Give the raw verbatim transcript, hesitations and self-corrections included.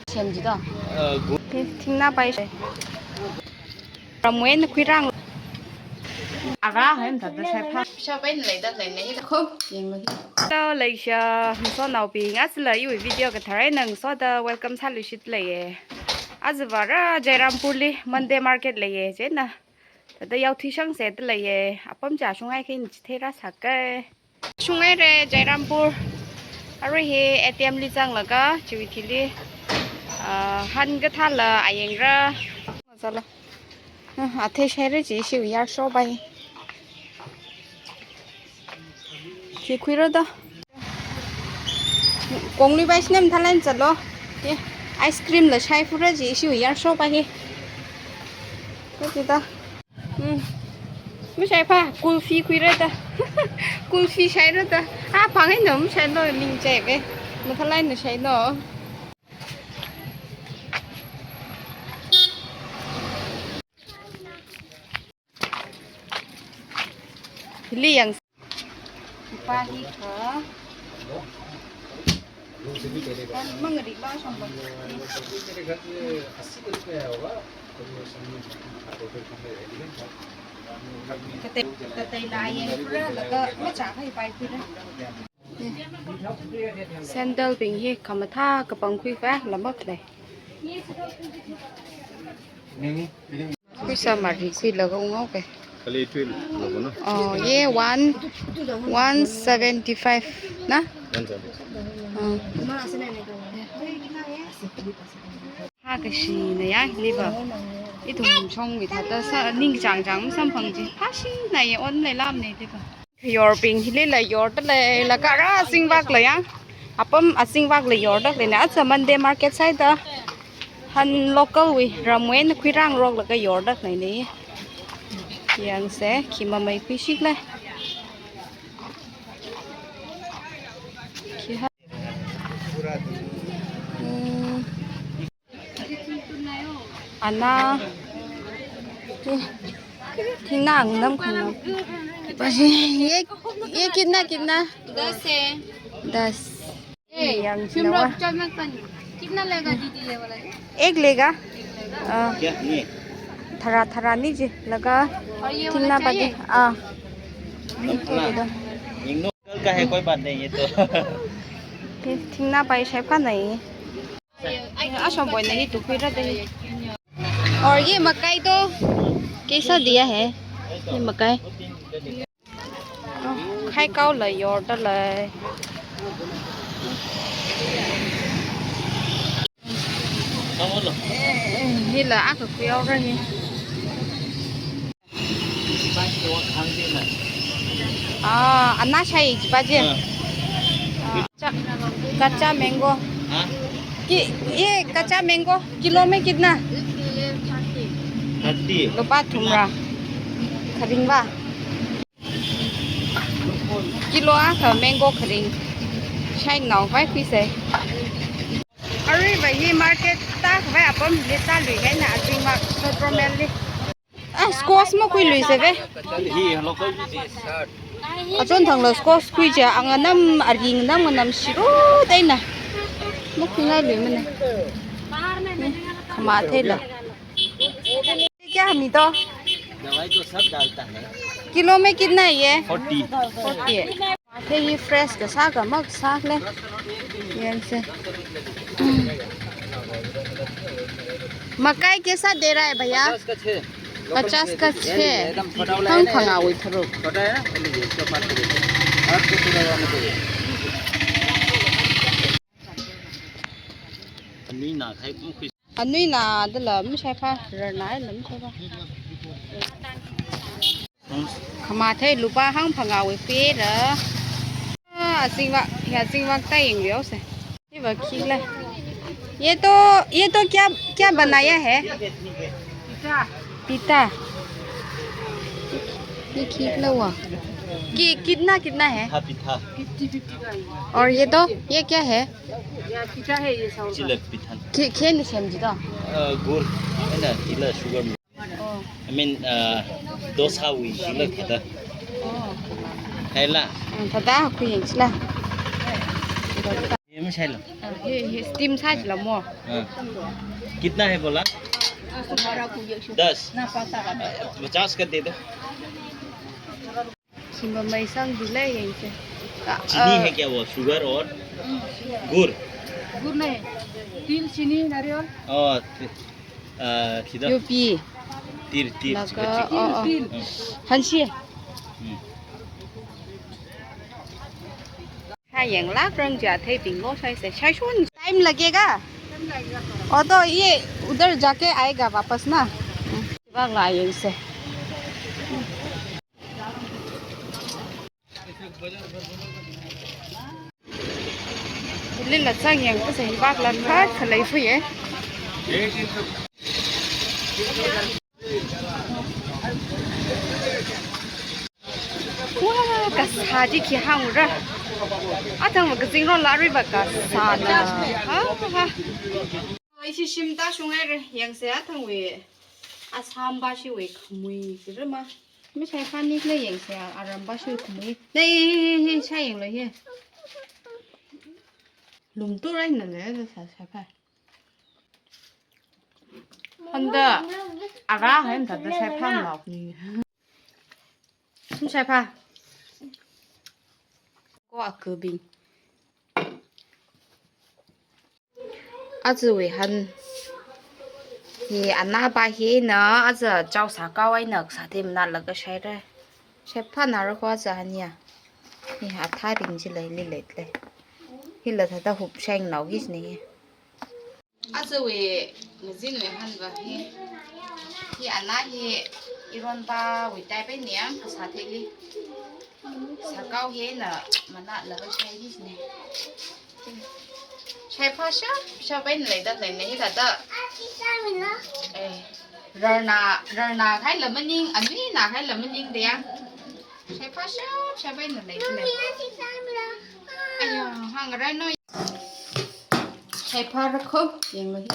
Semji da. Thi-, thingna pai se. Ramwui eina khuirang. Ara hai mathāda shaiphā. Shabai leida leine hi ko. Yanglu hi. Hello, Leisha, masotnaobing, ajala iwui video kathar eina ngasoda welcome sāluishit leiye. Ajava rā Jairampur li Monday market leiye, chieina thāda yaothui shangse da leiye. Apam chi shungai kha ina chitheira sāke. Shungaire Jairampur. Arui hi A T M li zanglaga, chiwui thili, ah, han kathāla ayangra. Zala. Ah, athei shaire chi ishiwui yarsho bai. Khi khuira da. Kongli bai shinem thalan zalo. Ye, ice cream la shaiphura chi ishiwui yarsho bai hi. Ko chi da. Hmm. Mashaiphā, kulfi khuira da. Kulfi shaira da. Ah, phang eina mashailo, ning chaive. Mathalan na shailo. Hili yang. Ipa hi kha. Kan mangari ba shamba. Katei, katei la yang pura laga macha khai pai pura. Sandal bing hi khamathā kapangkhui kha lamak lei. Khuisa mari khuilaga ungau ke. Kali tui laga na. Oh, ye one, one seventy five na? One seventy. Oh. Ha, kashina ya, liver. Ithum shongwui thāda sā, ningchāng chāng samphang chi. Phāshina ye on leilamne liver. Yorbing hilila yorda leilaga rā azingvak la ya. Apam azingvak la yorda leina. Aja Monday market sāhaida. Han local wui ramwui eina khuirāngaroklaga yorda leine. Yangse, khi mamei khuishik lei. Khi ha. Hmm. Ana. Thi-, thingna nganam khanam. Bas, ye, ye kitna, kitna? दस है। दस। ए, yang film sinawa. रोक चल मत पानी। कितना लेगा दीदी ये वाला? एक लेगा? एक लेगा। अ, क्या? ये? Tharā, tharā ni ji, laga और ये वाला thingna चाहिए? Bade. Ah. Thingna. Yingno का है, कोई बात नहीं, ये तो। Thi-, thingna pai shaiphā nei. Ashong boy na hi tu khuira de. और ये मकई तो कैसा दिया है? ये मकई। Khai kau la yorda lei. Hila akha khuihaora hi. Ah, ana shai ji ba je. हाँ। Ah, चा-, कच्चा मैंगो। हाँ? कि, ये कच्चा मैंगो किलो में कितना? Thirty. Lupā thumrā. Kharing ba. Kilo akha mango kharing. Shainao vai khuise. Aruiva hi market tākhavai apam hili tāluihaina azingvak Snow Patrol li. Ah, squash makhuiluise ve. Achon thangla squash khui chi, anganam, aring nam nganam shiru daina. Makhuingai luimana. Khamatheila. क्या है मीठा? दवाई तो सब डालता है। किलो में कितना है ये? फोर्टी। फोर्टी है। आते ही फ्रेश का साग का मग साग ले। ये से। मकई कैसा दे रहा है भैया? पचास का छः। पचास का छः। एकदम छोटा वाला है ना? Hangphangā wui tharuk. छोटा है ना? ये लीजिए, इसको पाँच किलो। और कुछ पूरा वाला में चाहिए। Anui na khai kum khui. Anui na dala mashaipa, rarna ila mashaipa. Khamathei lupā hangphangā wui pera. Ah, azingvak, ya azingvak ta ying liu se. Ni va khi le. ये तो, ये तो क्या, क्या बनाया है? Pita. ये खींच लो हुआ। कि, कितना, कितना है? हाँ, पिठा। फिफ्टी फिफ्टी का है। और ये तो, ये क्या है? या, पिठा है ये, चावल का। चिलक पिठा। खी-, खीन सेम जी तो? अ, गुड़, है ना, इला sugar में। Oh. I mean, अ, डोसा हुई, इला खाता। Oh. है ला? हाँ, खाता, कोई यंग चिला। Shai lo. हाँ, ये, ये steam sāi la mo. हाँ। कितना है बोला? दस। पचास का दे दो। Simba mai sang dulai yangse. चीनी है क्या वो? शुगर और गुड़? गुड़ नहीं, तिल, चीनी, नारियल। और ति-, अ, खिदा? Yopi. तिर, तिर, लगा, चिकन, चिकन। ओ, ओ। तिल। हम्म। Hanshi. हम्म। Shayang lākrang ja thei ping lo shaise. Shaishun time लगेगा? Time लगेगा थोड़ा। ओ तो ये उधर जाके आएगा वापस ना। Bak la yangse. Lila chang yang kasā hi bak la khat khalei fu ye. Wah, kasā chi khi hāngra. Athang ma kazing ro la ri ba kasā na. Ha, ha. Ai, shi shim ta shung ai re, yangse athangwui. Asam ba shiwui khamui, kira ma. Mi shaiphani kle yangse, aram ba shiwui khamui. Nei, hi, hi, hi, shayang lo hi. Lum tu rai na le, sa shaipha. Handa, ara hai mta da shaipha ngau ni. Shim shaipha. Ko akubing. Aja wui han. Hi anaba hina, aja chao sākao eina kasā thei manatlaga shaira. Shaipha nara ko aja han ya. Hi athā ring chi lei, li lei lei. Hila thāda hup sheng nao hi ni. Aja wui, ngazin wui han va hi. Hi ana hi ironba wui type ni yang kasā thei li. Sākao hina manatlaga shai hi ni. Shaipha shap, shap eina leida lei ni hithāda. Eh, rarna, rarna khai la maning, anuina khai la maning da yang. Shaipha shap, shap eina leida lei. Aya, hāngra no. Shaipha rakho, yanglo hi.